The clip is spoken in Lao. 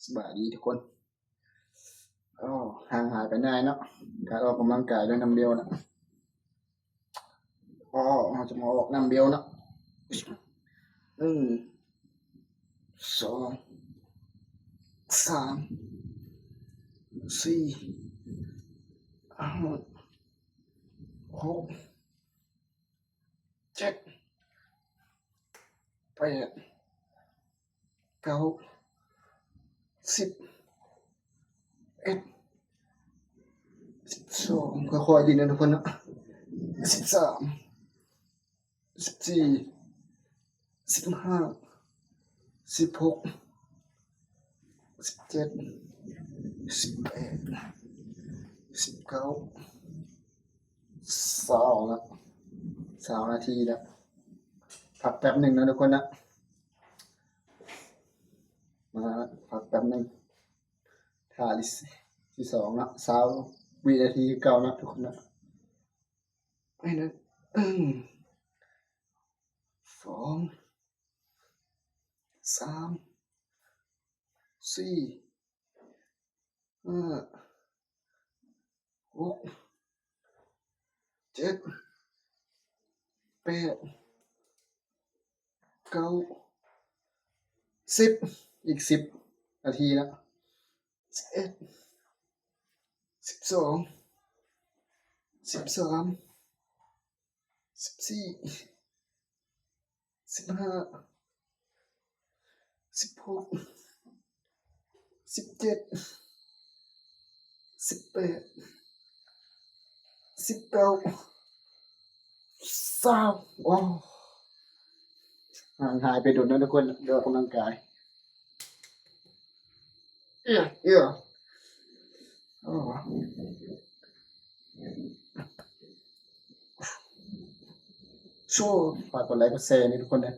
ສະບາຍດີທຸກຄົນ. ໂອ້ ຫ່າງຫາຍໄປນານເນາະ ການອອກກຳລັງກາຍດ້ວຍນຳເບວນະ. ໂອ້ ເຮົາຈະມາອອກນຳເບວເນາະ. ໜຶ່ງ ສອງ ສາມ ສີ່ ຫ້າ ຫົກ ເຈັດ ແປດ ເກົ້າ ສິບ ສິບເອັດ ສິບສອງ ຄ່ອຍໆ ດີນະທຸກຄົນເນາະ ສິບສາມ ສິບສີ່ ສິບຫ້າ ສິບຫົກ ສິບເຈັດ ສິບແປດ ສິບເກົ້າ ຊາວລະ ຊາວນາທີລະ. ພັກແປັບໜຶ່ງນະທຸກຄົນນະ ມາພັກແປັບໜຶ່ງ ທ່າທີສອງເນາະ ຊາວວິນາທີຄືເກົ່າເນາະທຸກຄົນເນາະ. ໄປເດີ ສອງ ສາມ ສີ່ ຫ້າ ຫົກ ເຈັດ ແປດ ເກົ້າ ສິບ ອີກສິບນາທີລະ ສິບເອັດ ສິບສອງ ສິບສາມ ສິບສີ່ ສິບຫ້າ ສິບຫົກ ສິບເຈັດ ສິບແປດ ສິບເກົ້າ ຊາວ. ໂອ້ ຫ່າງຫາຍໄປດົນເນາະທຸກຄົນ ເລື່ອງອອກກຳລັງກາຍ. ເອີ ເອີ ໂອ້ ໂຊ ຝາກກົດໄລກົດແຊນີ້ທຸກຄົນເດີ.